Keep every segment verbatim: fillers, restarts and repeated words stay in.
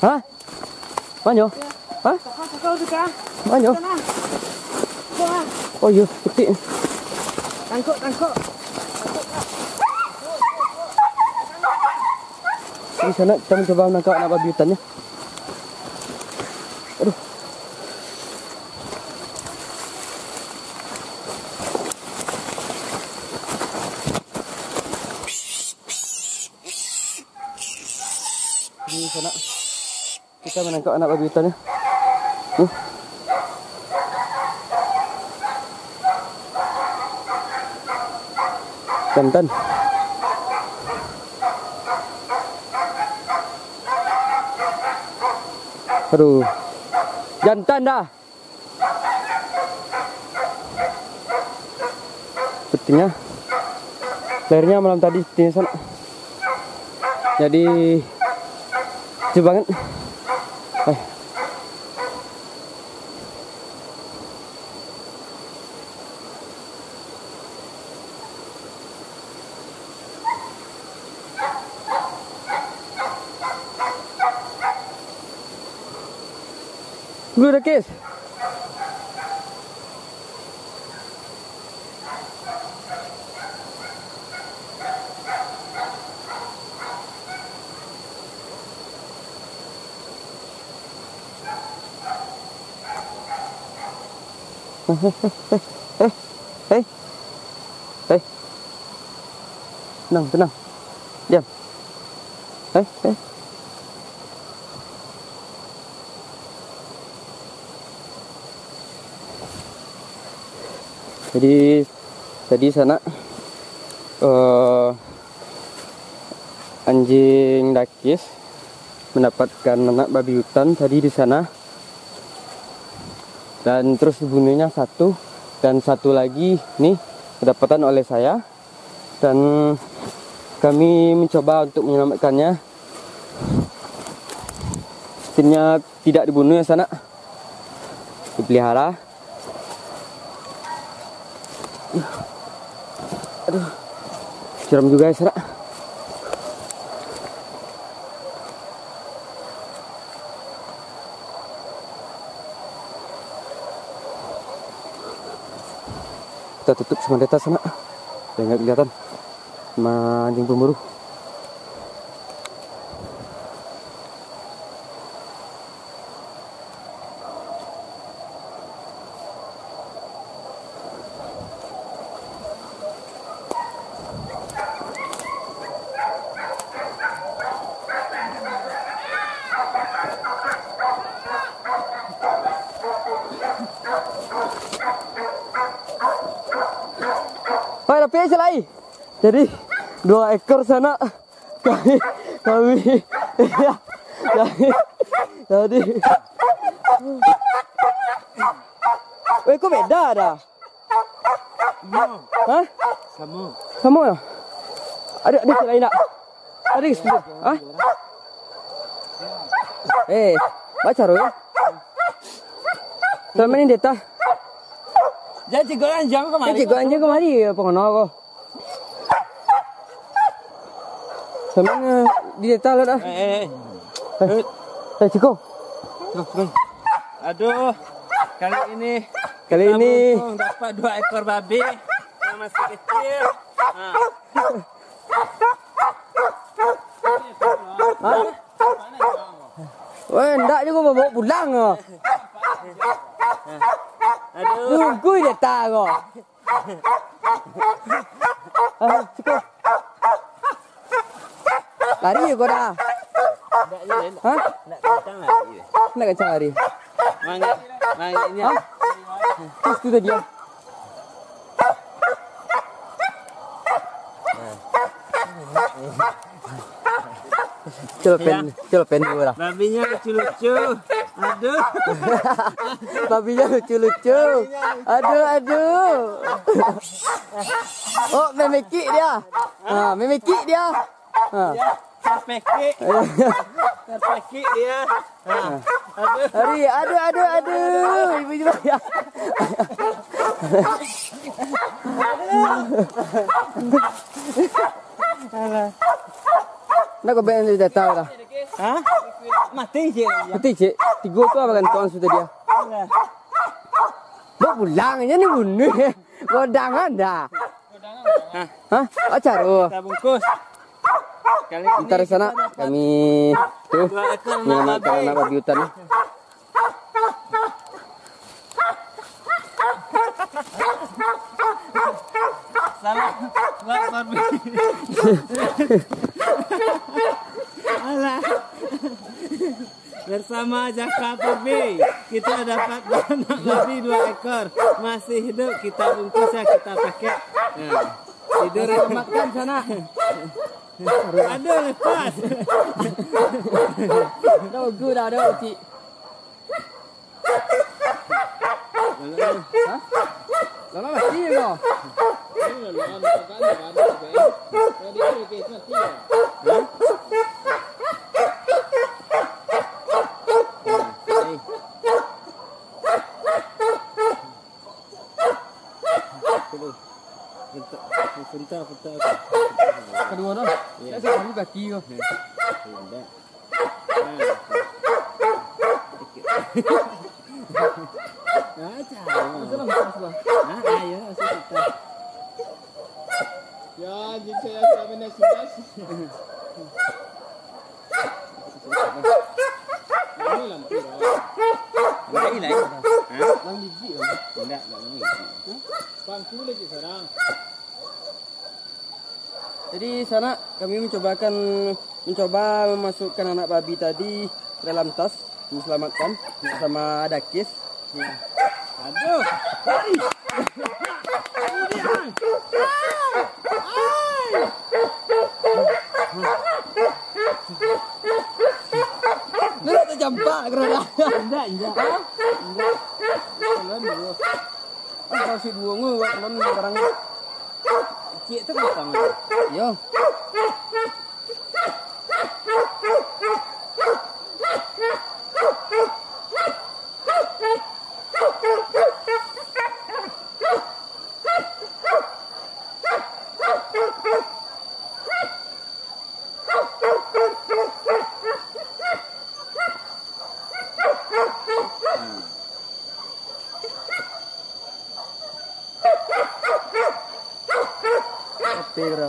Hah? Manyo? Hah? Manyo? Sana. Sana. Oh iyo, ketik. Tangkok, tangkok. Di sana kita mencoba menangkap anak babi hutannya. Aduh. Di sana kita menangkap anak babi hutan ya. Nih. Jantan. Aduh. Jantan dah. Sepertinya lahirnya malam tadi, sepertinya sanak. Jadi lucu banget. Eh. Dulu dah, Kis. Eh, eh, eh, eh, eh, eh. Eh. Tenang, tenang. Diam. Eh, eh. Jadi, tadi sanak, eh, anjing dakis mendapatkan anak babi hutan tadi di sana. Dan terus dibunuhnya satu, dan satu lagi nih kedapatan oleh saya. Dan kami mencoba untuk menyelamatkannya. Sepertinya tidak dibunuh ya sanak. Dipelihara. Aduh. Curam juga ya sanak. Kita tutup sementara sanak. Biar nggak kelihatan sama anjing pemburu. Oi, tapi aja lai. Jadi dua ekor sanak. Kami, kami, iya, kami, jadi, weh, kok beda dah? Hah? Samo. Samo ya? Ada, ada lain tak? Ada di situ. Hah? Eh, baca roh ya. Selama ni dia tah. Jangan cikgu anjing kemari. Jangan cikgu anjing kemari ya, pengono kau. Samana di data lah dah. Eh, eh, eh. Eh, eh, Ciko. Tuh, tuh. Aduh, kali ini Kali kita ini beruntung dapat dua ekor babi yang masih kecil. Nah. Hah? Weh, ndak juga bawa pulang kau. Aduh. Tunggu data kau. Ah, cukup. Lari kau dah. Ndak je, ndak. Hah? Ndak kencang lari. Ndak kencang lari. Mangik, mangiknya. Hah? Terus tu tadi, ah. Nah. Celopen, ya. Celopen dulu lah. Babinya lucu-lucu. Aduh. Babinya lucu-lucu. Aduh, aduh. Oh, memekik dia. Ha, memekik dia. Ha. Ya, terpekik. Terpekik dia. Ha. Aduh. Aduh, aduh, aduh, aduh. Ibu juga ya. Alah. Nak kau bayar dia tahu lah. Hah? Mati, Cik. Mati, Cik. Tigo tu abang gantuang sudah dia. Alah. Bawa pulang, jangan dibunuh. Godangan dah. Hah? Hah? Acara. Kita bungkus. Kali ini Ntar di sana kita dapat kami tu dua ekor anak menyelamatkan babi. Anak babi hutan. Salah buat babi. Alah. Bersama Jaka Babi, kita dapat anak babi dua ekor. Masih hidup, kita bungkus ya, kita pakai. Nah, tidur. Makan sana. Aduh, lepas. Dah ugu dah, dah ucik. Hah? Lama mati kau. Kedua tu. Ya. Saya selalu kaki kau. Ya. Tidak. Ah, cah. Masa lah, masa lah. Ah, ayo, masa kita. Ya, jin saya sudah benar sudah. Ini lampu dah. Ini lain. Hah? Lam gigi, Bang. Tidak, tidak ini. Bangku lagi seorang. Jadi, sanak, kami mencobakan, mencoba memasukkan anak babi tadi ke dalam tas, diselamatkan bersama Dakis. Ya. Aduh. Lari. Kemudian. Ai. Ai. Lu tak terjampak, kena dah. Indak, indak. Hah? Indak. Jalan dulu. Ah, kalau si duo ngu, buat kalon barang. Cik tu kantang. Yo. Ape, bro?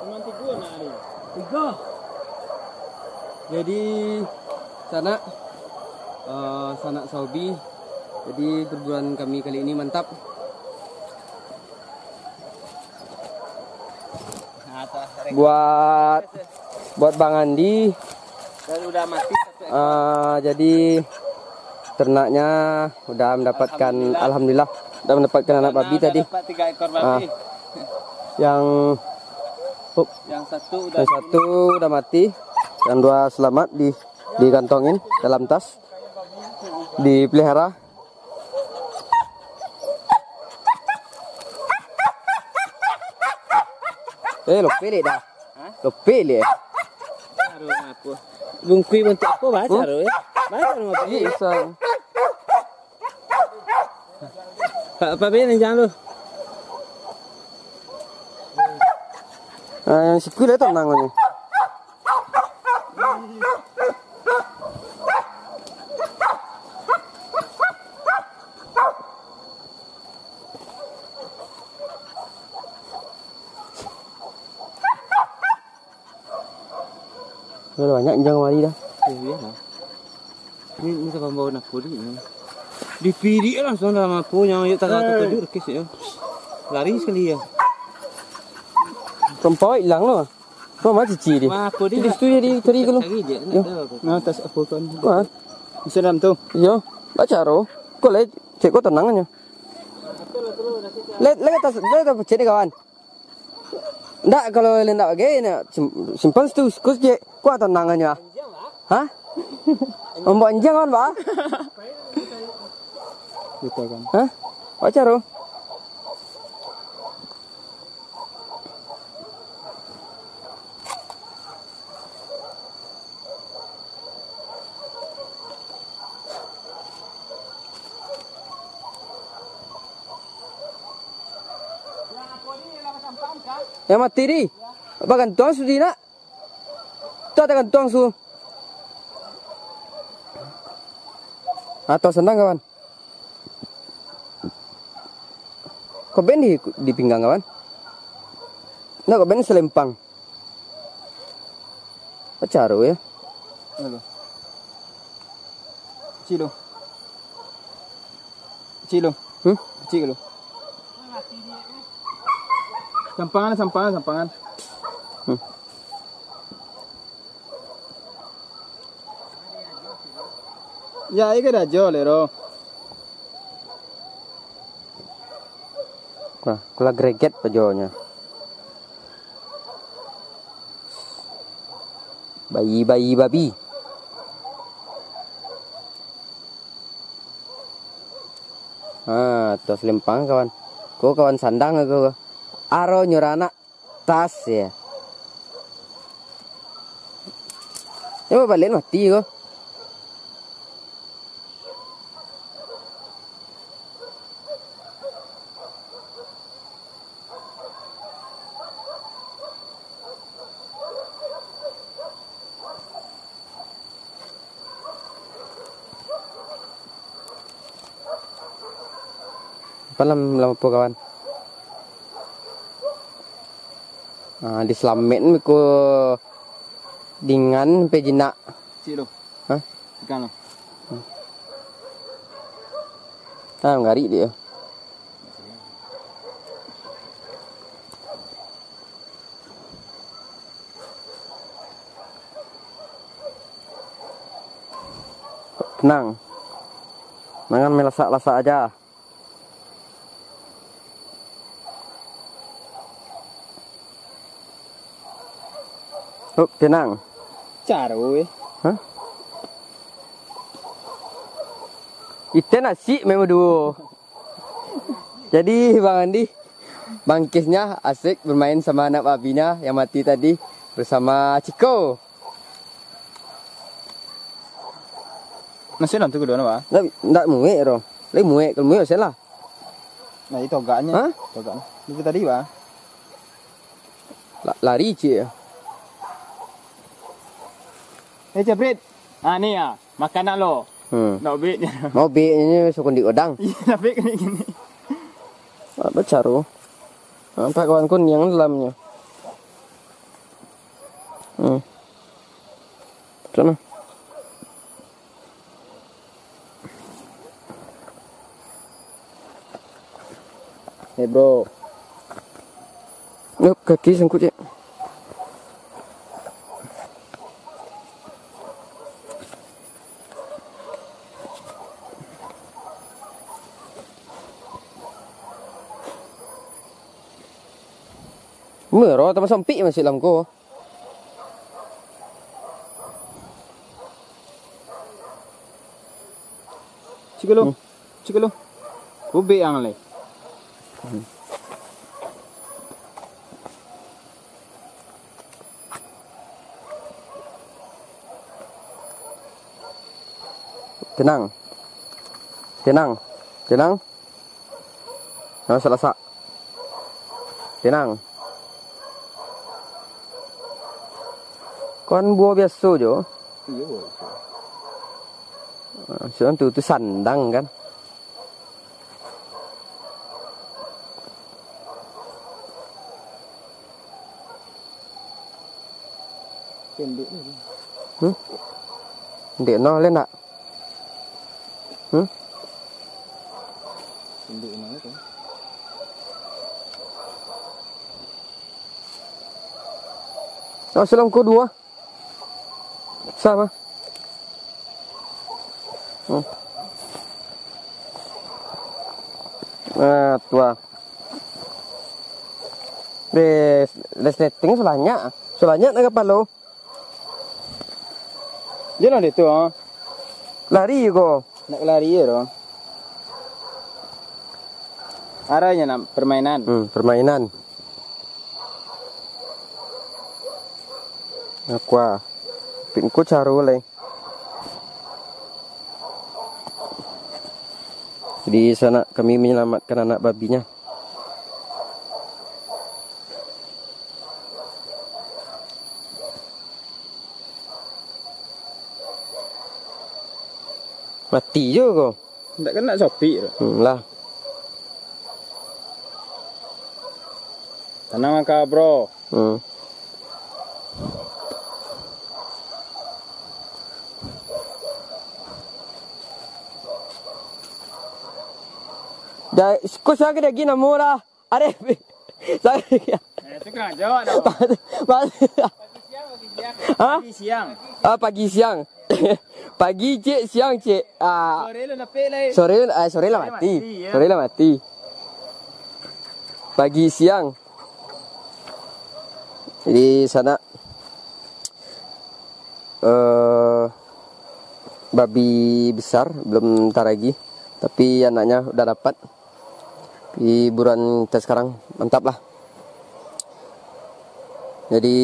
Cuma tigo nak hari. Tigo. Jadi, sanak, eh, sanak Saobi. Jadi, perburuan kami kali ini mantap. Buat, buat Bang Andi. Dan udah mati satu ekor. Ah, jadi ternaknya udah mendapatkan, alhamdulillah. Alhamdulillah, udah mendapatkan anak babi tadi. Dapat tiga ekor babi. Ah, yang, oh, yang satu udah, yang satu udah mati, yang dua selamat di, dikantongin dalam tas, dipelihara. Eh, lopek lek dah. Hah? Lopek lek. Aduh, apa? Bungkui bantuak apa? Baca tu, ya? Baca tu, apa? Iya, bisa. Pak, apa, Ben, yang jangan tu? Ah, yang sikul dah tenang ni. Dah banyak injang mari dah. Eh, biarlah. Ni, ni sampai bawa napo di ni. Dipirik langsung dalam napo yang ayat tangah tu tadi rekis ya. Lari sekali ya. Rompau hilang lo. Kau mah cici di. Mah, apa dia? Di situ jadi tadi kalau. Cari je, nak tahu apa. Nah, tas apa kan? Wah. Bisa dalam tu. Yo, baca ro. Kau le, cek kau tenang aja. Le, le atas, le atas cek ni kawan. Ndak, kalau le ndak bagai, nak sim-, simpan situ, sikus je. Kuat tenang aja. Hah? Ombak anjing kawan, Pak? Gitu kan. Hah? Baca ro. Yang mati di. Bagantuang su di nak. Tu tagantuang su. Atau sandang, kawan. Kok ben di, di pinggang, kawan? Ndak, kok ben selempang. Pacaru ya. Aduh. Kecil tu. Kecil tu. Hmm? Kecil tu. Sampangan, sampangan, sampangan. Hmm. Ya, iko dah jo, Lero. Nah, kula greget pajonyo. Bayi, bayi, babi. Ha, tu selempang, kawan. Ko kawan sandang ko. Aro nyuranak tas ya. Ya, balik mati ko. Apo lam, lam apo, kawan? Ah, disalamekkan beko dingan sampai jinak. Cik tu. Hah? Ikan tu. Ah, garik dia. Tenang. Jangan melasak-lasak aja. Hup, tenang. Caro, eh. Hah? Ite nasib memang duo. Jadi, Bang Andi, Bang Kesnya asik bermain sama anak babinya yang mati tadi bersama Ciko. Masih nonton kedua, Pak? Ndak, ndak muek, bro. Lai muek, kalau muek, masih lah. Nah, itu agaknya. Hah? Itu agaknya. Itu tadi, Pak. La-, lari, cik. Eh, Japrit. Ah, ni ya, makanan lo. Hmm. Nak ubik. Mau ubik ni, sukun di odang. Iya, nak ubik ni gini. Apa caro? Nampak kawan kun yang dalamnya. Hmm. Sana. Eh, bro. Yup, kaki sangkut, cek. Mero tambah sampik masih lam ko. Cik lu. Hmm. Cik lu. Kubik ang le. Hmm. Tenang. Tenang. Tenang. Jangan salasak. Tenang. Kan buah biaso jo. Iyo, buah biaso. Ah, sudah tu, tu sandang kan. Pendek ni. Hmm? Pendek no, le nak? Hmm? Pendek no tu. Oh, salam kedua. Sama. Hmm. Nah, tua. Deh, resleting sulanyak. Sulanyak nak kapalo. Dia nak dia tu, ah. Lari ko. Nak lari je tu. Arahnya nak permainan. Hmm, permainan. Aqua. Pinku caru lai. Jadi, sanak kami menyelamatkan anak babinya. Mati jo ko. Ndak kena sopik tu. Hmm, lah. Tanang ka, bro. Hmm. Dah, ko siapa lagi namo lah? Arif. Sorry. Eh, tu kena jawab dah. Pas, pas. Pagi siang, pagi siang. Hah? Pagi siang. Ah, pagi siang. Pagi, Cik, siang, Cik. Ah. Sore lah napik lai. Sore, ah, sore lah mati. Sore lah mati, ya. Sore lah mati. Pagi siang. Jadi, sanak, eh, babi besar, belum taragi. Tapi anaknya udah dapat. Di buruan kita sekarang, mantap lah. Jadi,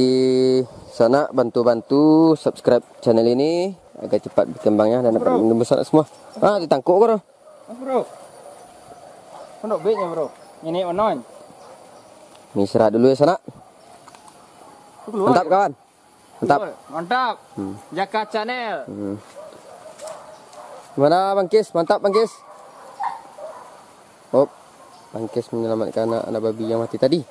sanak, bantu-bantu subscribe channel ini agar cepat berkembangnya dan dapat menembus sanak semua. Ah, ditangkuk ko tu. Bro. Pondok baiknya, bro. Ini onon. Ni istirahat dulu ya, sanak. Mantap, kawan. Mantap. Mantap. Hmm. Jaka Channel. Hmm. Gimana, Bang Kis? Mantap, Bang Kis? Oh, Bang Kis menyelamatkan anak, anak babi yang mati tadi.